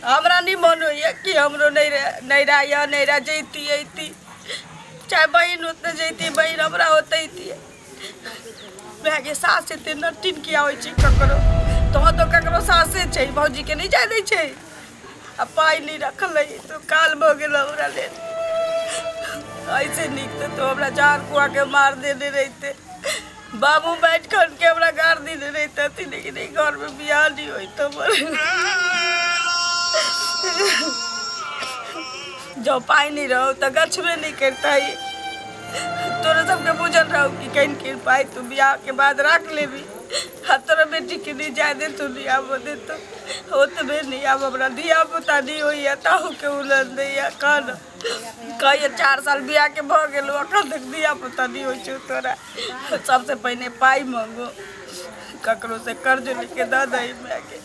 हमरा नहीं मन होइए कि हमरो नैरा या नैरा जैती अइती, चाहे बहिन ओतऽ जैती, बहिन हमरा ओतऽ अइती। मायके सास एते नटिन किया होइ छै ककरो, तोहर तऽ ककरो सासे छै, भौजीके नहि जाय दै छै। आ पाइ नहि रखलै तऽ काल भऽ गेल हमरा लेल। ऐसे नीक तऽ तो हमरा झाड़ कुआ के मार देने रहिते, बाबू बैठ खन के हमरा गार देने रहिते, लेकिन एहि घरमे बियाह नहि होइत हमर। जँ पाइ नहि रहौ तऽ गछबे नहि करितै। तोरा सबके बुझल रहौ कि कनि कनि पाइ तू बियाहके बाद राख लेबी, आ तोरा बेटीके नहि जाय देतौ, नहि आबऽ देतौ। ओतबे नहि आब हमरा धिया पुता नहि होइए, ताहूके उलन दैए। कहल कहैए 4 साल बियाहके भऽ गेलौ, एखन तक धिया पुता नहि होइ छौ तोरा। सबसँ पहिने पाइ मांगो, ककरोसँ कर्ज लेके दऽ दही मायके,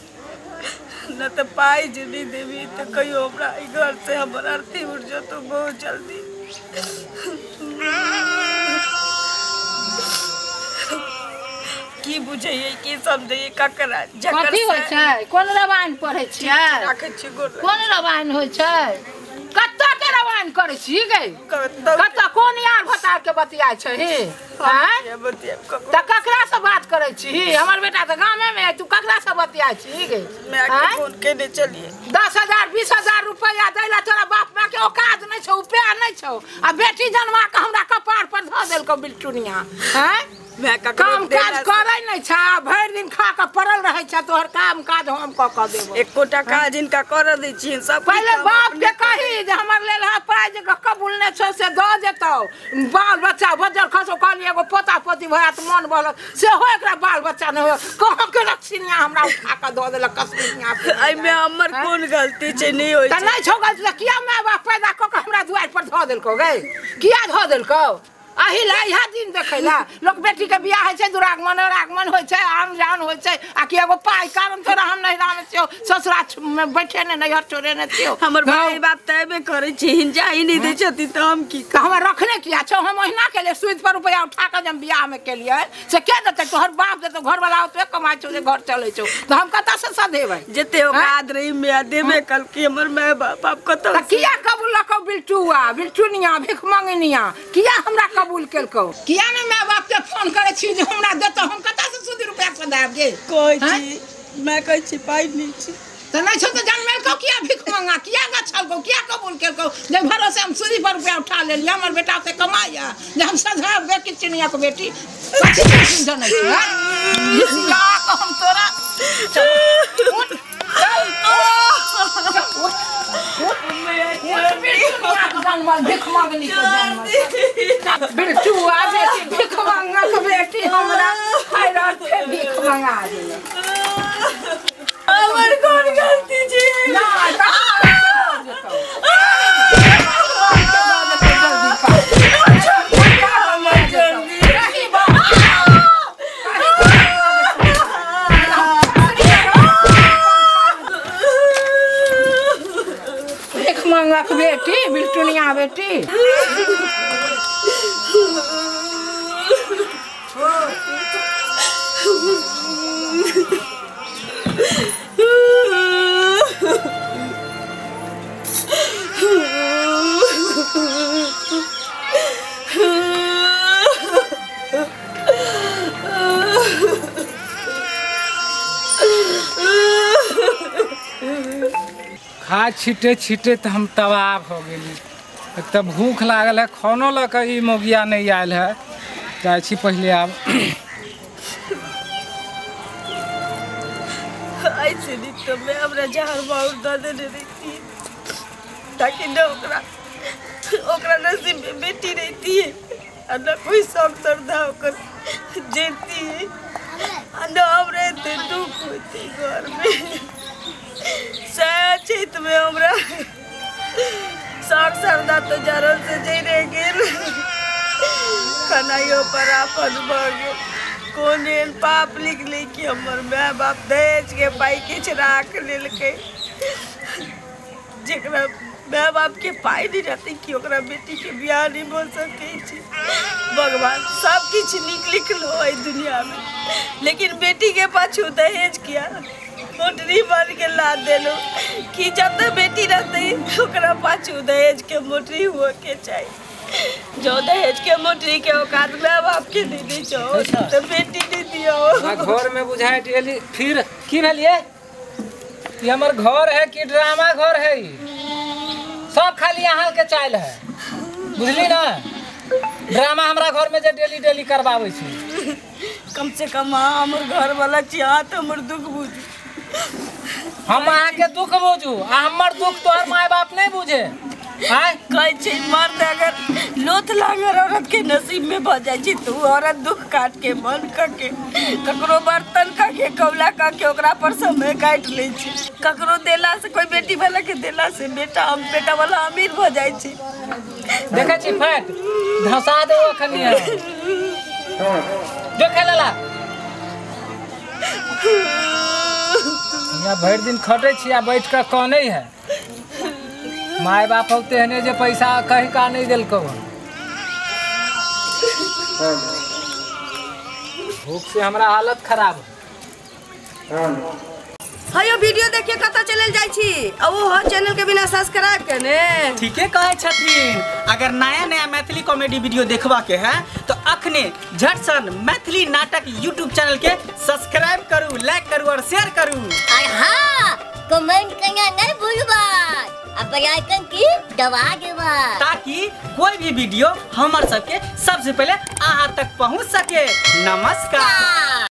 न तऽ पाइ जे नहि देबी तऽ कहियो हमरा एहि घरसँ हमर अर्थी उठि जेतौ बहुत जल्दी। की बुझैए की समझैए ककरा कथी होइ छै? कोन रामायण पढ़ै छियै? राखै छी गोर। कोन रामायण होइ छै? कतऽ के रामायण करै छी गे? कतऽ कोन यार भतार के बतियाइ छै हे? तऽ ककरा से बात करै छी? हमर बेटा तऽ गामे मे है, तू ककरा से बतियाइ छी गे? फोन केने चलिए। 10,000 20,000 रुपैआ दै ला तोरा बाप माय के औकात नहि छौ, उपाय नहि छौ, आ बेटी जनमा के हमरा कपार पर धऽ देलकौ बिलटुनिया। हैं, काम काज करै नहि छै, भरि दिन खा कऽ पड़ल रहै छै, तोहर काम काज हम कऽ कऽ देबौ। एकोटा काज हिनका करऽ दै छियनि सब। पहिले बाप के कही जे हमर लेल हा पाइ जे कबूलने छौ से दऽ जेतौ, बाल बच्चा बजर खसौ। कहली एगो पोता पोती भऽ जायत मन बहलत, सेहो एकरा बाल बच्चा नहि होय। कहाँ के रक्षिनिया हमरा उठा कऽ दऽ देलक कश्मीरिया। एहिमे हमर कोन गलती छै? नहि होइ तऽ नहि छौ गलती तऽ किया माय बाप पैदा कऽ कऽ हमरा दुआरि पर धऽ देलकौ गे? किया धऽ देलकौ? अही ला इएह दिन देखै ला लोक बेटी के बियाह होइ छै, दुरागमन रागमन होइ छै, आन जान होइ छै, आ कि एगो पाइ कारण तोरा हम नैहरामे छियौ, ससुरा मे बैठे ने नैहर छोड़े ने छियौ। हमर भाय बाप तऽ एबे करै छै, हिंजा ही नहि दै छथिन तऽ हम की? तऽ हमरा रखने किया छौ? हम ओहिना केलियै, सूद पर रुपैआ उठा कऽ जे हम बियाहमे केलियै से के देतै? तोहर बाप देतौ, घरवला ओतबे कमाइ छौ जे घर चलै छौ, तऽ हम कतऽसँ सधेबै? जते औकात रही माय देबे कलकै हमर माय बाप, आब कतऽ? तऽ किया कबूलकौ बिलटुआ बिलटुनिया भिख मंगनिया? किया हमरा कबूल केलकौ? किया नहि माय बाप के फोन करै छी जे हमरा देतौ? हम कतऽसँ सूदी रुपैआ सधायब गे? कहै छी माय, कहै छी पाइ नहि छै। तऽ नहि छौ तऽ जनमेलकौ किया भिख मंगा? किया गछलकौ? किया कबूल केलकौ? जे भरोसे हम सूदी पर रुपैआ उठा लेलियै, हमर बेटा से कमाइया जे हम सधायब गे किचनिया के बेटी। कथी के जनै छी? हम तोरा भीख मंगनी के जनमल बिलटुआ बेटी, भीख मंगक बेटी हमरा खैराते भीख मंगा देलक। हमर कोन गलती छै? नहि भीख मंगक बेटी बिलटुनिया बेटी। खाद छीटे छीटे तऽ हम तबाह भऽ गेली। एक तऽ भूख लागल है, खानो लऽ कऽ ई मौगिया नहि आयल है। जाइ छी पहिले आब। ऐसे नीक तऽ मैं हमरा जहर माहुर दऽ देने रहिती, ताकि न ओकरा ओकरा नसीब में बेटी रहती है, आ न कोई शौक श्रद्धा ओकर जेती है, आ न हमरा एते दुख होते घर में। सएह चैत में हमरा शौक श्रद्धा तऽ जरल से जरे गेल, खनाइयो पर आफत भऽ गेल। कोन एहन पाप लिखलै कि हमर माय बाप दहेज के पाइ किछु राख लेलकै? जकरा माय बाप के पाइ नहि रहतै कि ओकरा बेटी के बियाह नहि भऽ सकै छै? भगवान सब किछु नीक लिखलो एहि दुनिया में, लेकिन बेटी के पाछू दहेज किया मोटरी बन के ला देलहुँ। कि जब तक बेटी रहते ओकरा पाछू दहेज के मोटरी हुए के चाहिए। जो दहेज के मोटरी के औकात में बाप के दीदी छो तो बेटी नहीं दियो। घर में बुझाए डेली फिर की भेलिए ये हमर घर है कि ड्रामा घर है? सब खाली अहाँ के चाइल है बुझली ना। ड्रामा हमरा घर में जे डेली डेली करवाबै छी। कम से कम हमर घर वाला छी तो हमर दुख बुझू। हम अहाँ के दुख बुझू आ हमर दुख तोहर माय बाप नहीं बुझे। आय कहै छै मर्द अगर लोथ लागल औरत के नसीब में भ जाइ छै तो औरत दुख काट के मन क के ककरो बर्तन क के कौला क के ओकरा पर समय काटि लै छै। ककरो देला से कोई बेटी वाला के देला से बेटा हम बेटा वाला अमीर भ जाइ छै। देखै छी फैट धसा दे अखनी जो खेलला। यहाँ भरि दिन खटै छी आ बैठ के कनै है। माय बाप होते हैं जे पैसा कहीं का नहीं दिलको। भूख से हमरा हालत खराब है। हाँ वीडियो देखिए कतऽ चलल जाइ छी आ वो हर चैनल के बिना सब्सक्राइब केने। ठीके कहै छथिन। अगर नया नया मैथिली कॉमेडी वीडियो देखबा के है तो अखने झटसन मैथिली नाटक यूट्यूब चैनल के सब्सक्राइब करू, लाइक करू और शेयर करू। और हाँ कमेंट करना नहीं भूलबा आ बेल आइकन की दबा देबा ताकि कोई भी वीडियो हमर सबके सबसे पहले अहाँ तक पहुँच सके। नमस्कार।